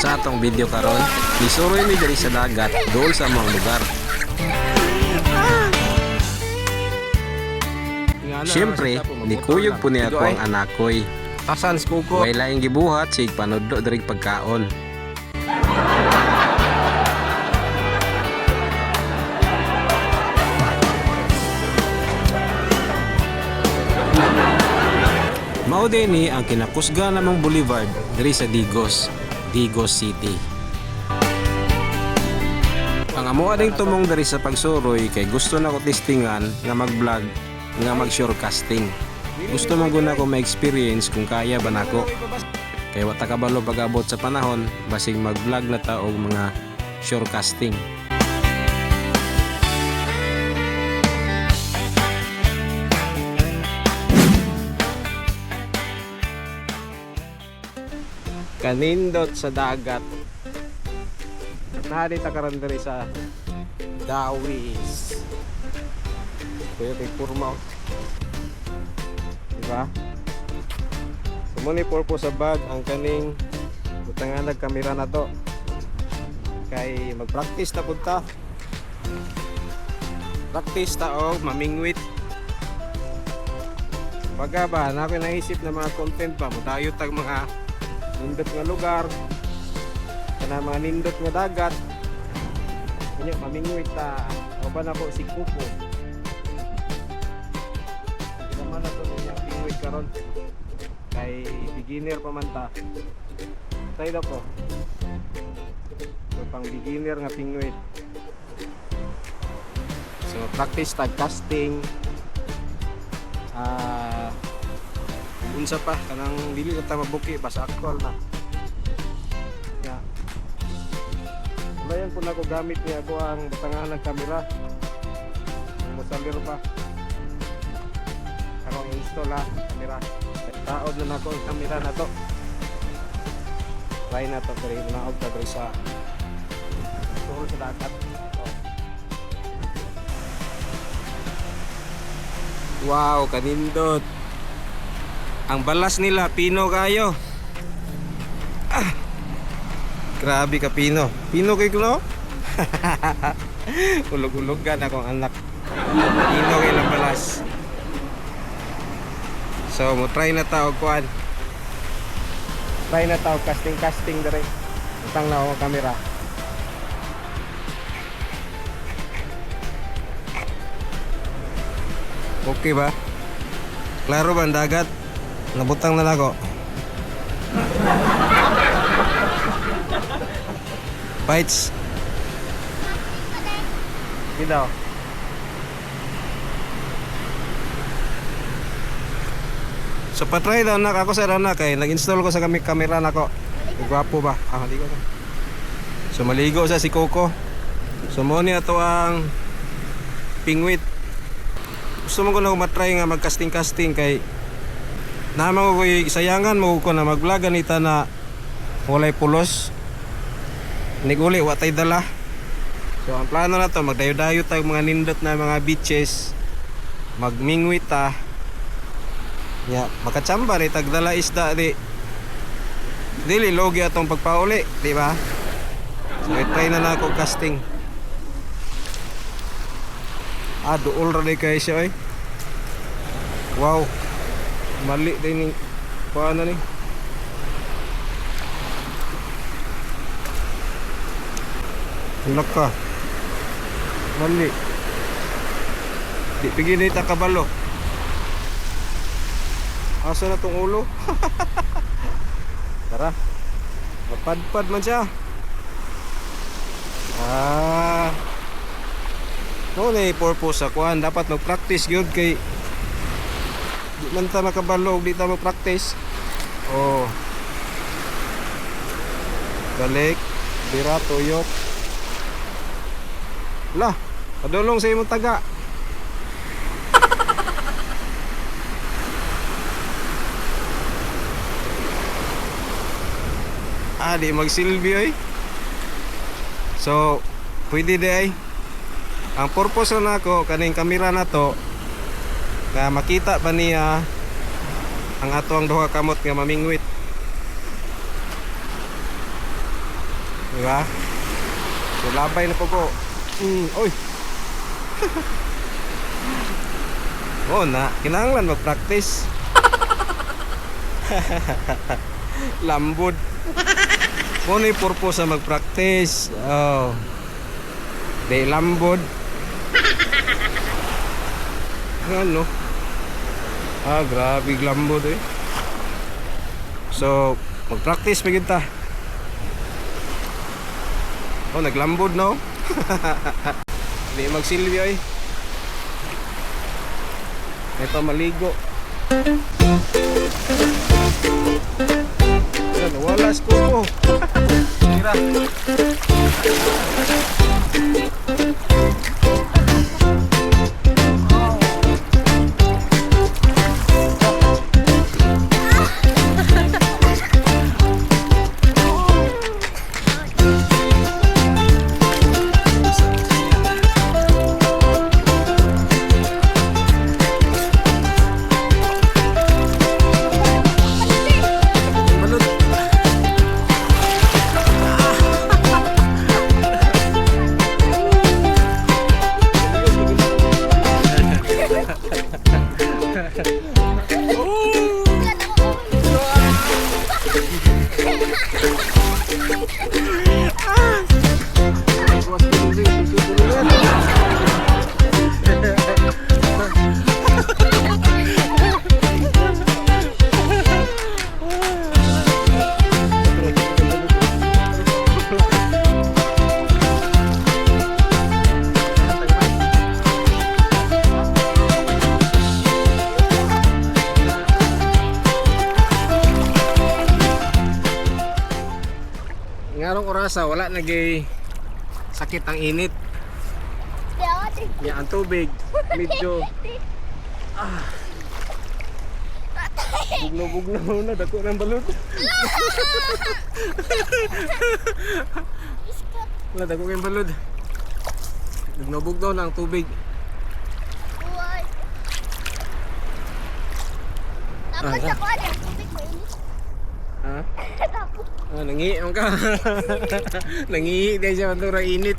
Sa atong video karon, misuroy mi diri sa dagat dool sa among lugar. Siyempre, nikuyog po niya ako ang anakoy. Tasan kuko. Way laing gibuhat sig panudlo diri pagkaon. Mao din ni ang kinakusga namang boulevard diri sa Digos, Digos City. Ang amo ading tumong diri sa pagsuroy kay gusto na ko testingan nga mag-vlog nga mag-shorecasting. Gusto man guna ko ma-experience kung kaya ba nako. Kay wa ta kabalo pag-abot sa panahon basig mag-vlog na ta og mga shorecasting. Kanindot sa dagat. Nahalita karon diri sa Dawis. Kuya kay kurma. Oh. Diba? So mo ni purpose sa bag ang kaning butangan kamera na to. Kay mag-practice ta pud ta. Practice ta og mamingwit. Baga ba, na ako naisip na mga content pa, modayo tag mga nindot nga lugar, kana mga nindot nga dagat. Kunya mamingwit ta. Uban ako si Kuko. Hindi naman na to niya pingwit karon. Kay beginner pa man ta. Tayo daw ko. So, pang beginner nga pingwit. So practice tag casting. Ah, unsa pa kanang dili na ta mabuki basta actual na. Ya. Wala yan po na ako gamit niya ako ang butangan ng kamera. Ang musalir pa. Akong install ha, kamera. Taod na nako ang kamera na to. Try na to pero naog ta diri sa tuhol sa dagat. Oh. Wow, kanindot. Ang balas nila, pino kayo. Ah. Grabe ka pino. Pino kay Klo? Ulog-ulogan akong anak. Pino kay lang balas. So, mo try na tao kuan. Try na tao casting casting dire. Utang na ako ang kamera. Okay ba? Klaro ba ang dagat? Nabutang na nako. Bites. Hindi daw. So patry daw nak ako sa anak kay nag-install ko sa kami kamera nako. Gwapo ba? Ah, maligo na. So maligo sa si Coco. So mo ni ato ang pingwit. Gusto mo ko na matry nga mag-casting-casting kay naman ko ko'y sayangan mo ko na mag-vlog ganita na walay pulos. Niguli wa tay dala. So ang plano na to magdayo-dayo tayo mga nindot na mga beaches. Magmingwit ta. Ya, makachamba rin tagdala isda di. Dili logi atong pagpauli, di ba? So i-try na na ako casting. Ah, duol ra di kay siya oy. Wow. Mali din ni kuan na ni. Tulak ka. Mali. Di pigi ni ta kabalo. Asa na tong ulo? Tara. Mapadpad man siya. Ah. No na purpose sa kuan dapat mag-practice gyud kay di man ta makabalo og di ta mag-practice. Oh. Balik, bira tuyok. Lah, padulong sa imong taga. Ah, di magsilbi oy. So, pwede di ay. Ang purpose na nako kaning kamera na to na makita ba niya ang ato ang duha kamot nga mamingwit. Di ba? So labay na po ko. Oy. Oh na, kinahanglan mag-practice. Lambod. Mo ni purpose sa mag-practice. Oh. Di lambod. Ano? Ah, grabe lambod eh. So, mag-practice pa gyud ta. Oh, naglambod no? Di magsilbi oy. May pamaligo. Yan, wala si Coco. Tira. Balot. Ngarong orasa wala nagay sakit ang init. Ya ang tubig medyo bugno-bugno na dako ng balot. Wala dako kay balod. Bugno-bugno na ang tubig. Tapos ako ano, tubig mainit. Ha? Tapos, Ah, nangi man ka. Nangihi dahil siya mantura init.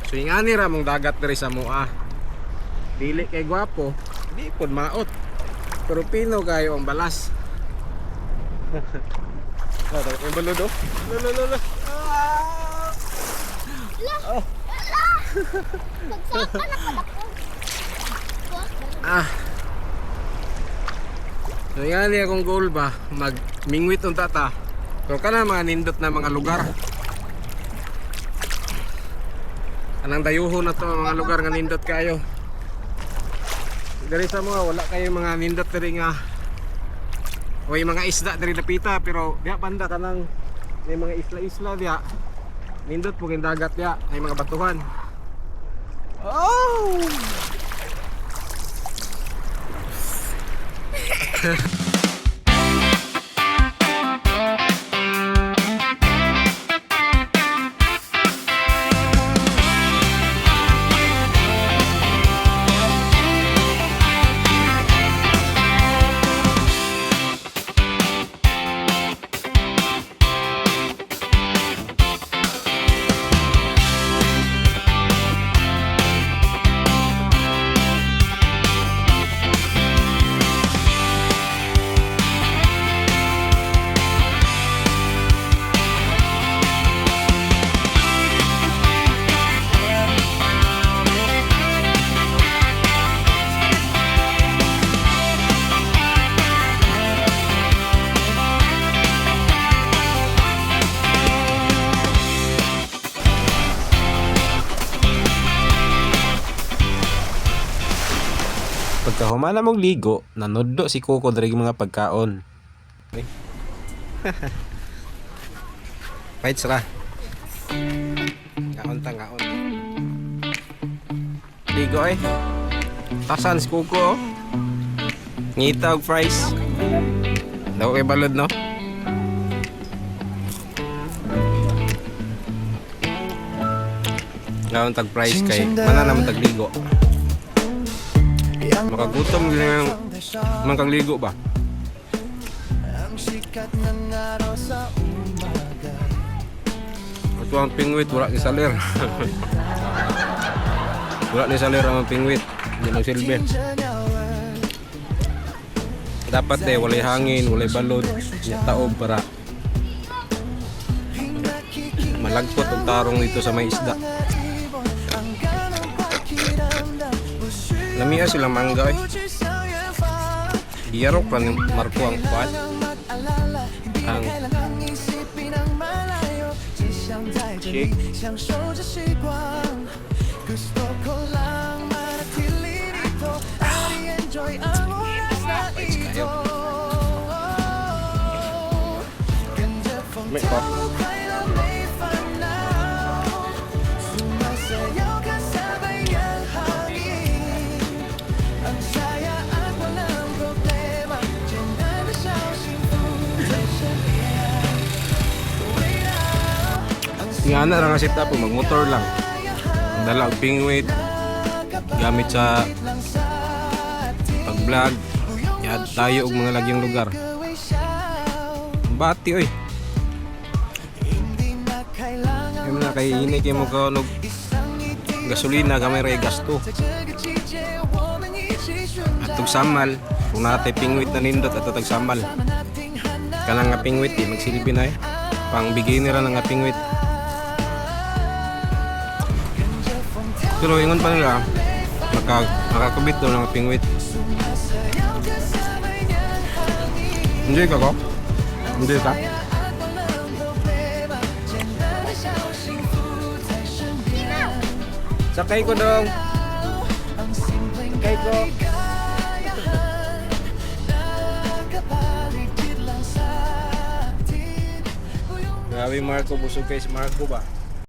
So yung ani ra mong dagat diri sa mua. Dili kay gwapo, di pod maot. Pero pino kayo ang balas. Ah, dako kay balod oh. Lo lo lo. Ah! ala, ala! Pagsaka na pala ko. Ah. So yan ni akong goal ba, magmingwit unta ta. Pero kana mga nindot na mga lugar. Anang dayuhon na to mga lugar nga nindot kayo. Diri sa mga wala kayo mga nindot diri nga way mga isda diri dapita pero diha banda kanang may mga isla-isla diha. Nindot po kayong dagat diha, may mga batuhan. Oh! Pagkahumana mong ligo, nanudlo si Coco diri mga pagkaon. Fights ra. Ngaon ta ngaon. Ligo eh. Tasan si Coco oh. Ngita og fries. Daw kay balod no. Ngaon tag fries kay mana naman tag ligo. Makagutom gyud ang man kang ligo ba? Sikat ng araw sa umaga. Ito ang pingwit, wala ni salir. Wala ni salir ang pingwit. Hindi magsilbi. 听着鸟儿 Dapat eh, walay hangin, walay balod, nya taob para malagpot ang tarong dito sa may isda. Lamia sila mangga eh. Giyarok pa ni Marco ang kwan. Ang shake. 享受着时光，Gusto ko lang manatili dito at i-enjoy ang oras na ito. 跟着风 May 跳 pa. 舞，快乐没烦恼，Sumasayaw kasabay ng hangin. Ang saya at walang problema, 简单的小幸福在身边。味道 Nga na ra nga setup, magmotor lang. Ang dala og pingwit gamit sa pag-vlog. Yad tayo og mga lagyang lugar. Bati oy. Kaya na kay ini kay mo kanog gasolina gamay ra gasto. Atog samal, kung natay pingwit na nindot ato tag samal. Kanang nga pingwit di magsilbi na eh. Pang beginner ra na nga pingwit. Pero ingon pa nila, makakabit daw ng pingwit. Enjoy ka ko? Enjoy ka? Sakay ko dong. Sakay ko. Grabe Marco, busog kay si Marco ba?